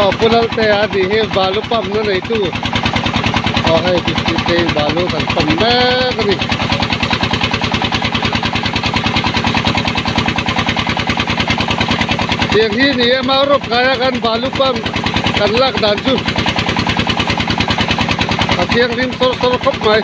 Aw Pu Laltea a nih hi balu pump na neitu aw hei te in balu kan pump mek a ni. Tiang hi ni e mau rawp kaia kan balu pump kan lak dan chu a thianghlim sawr sawr khawp mai.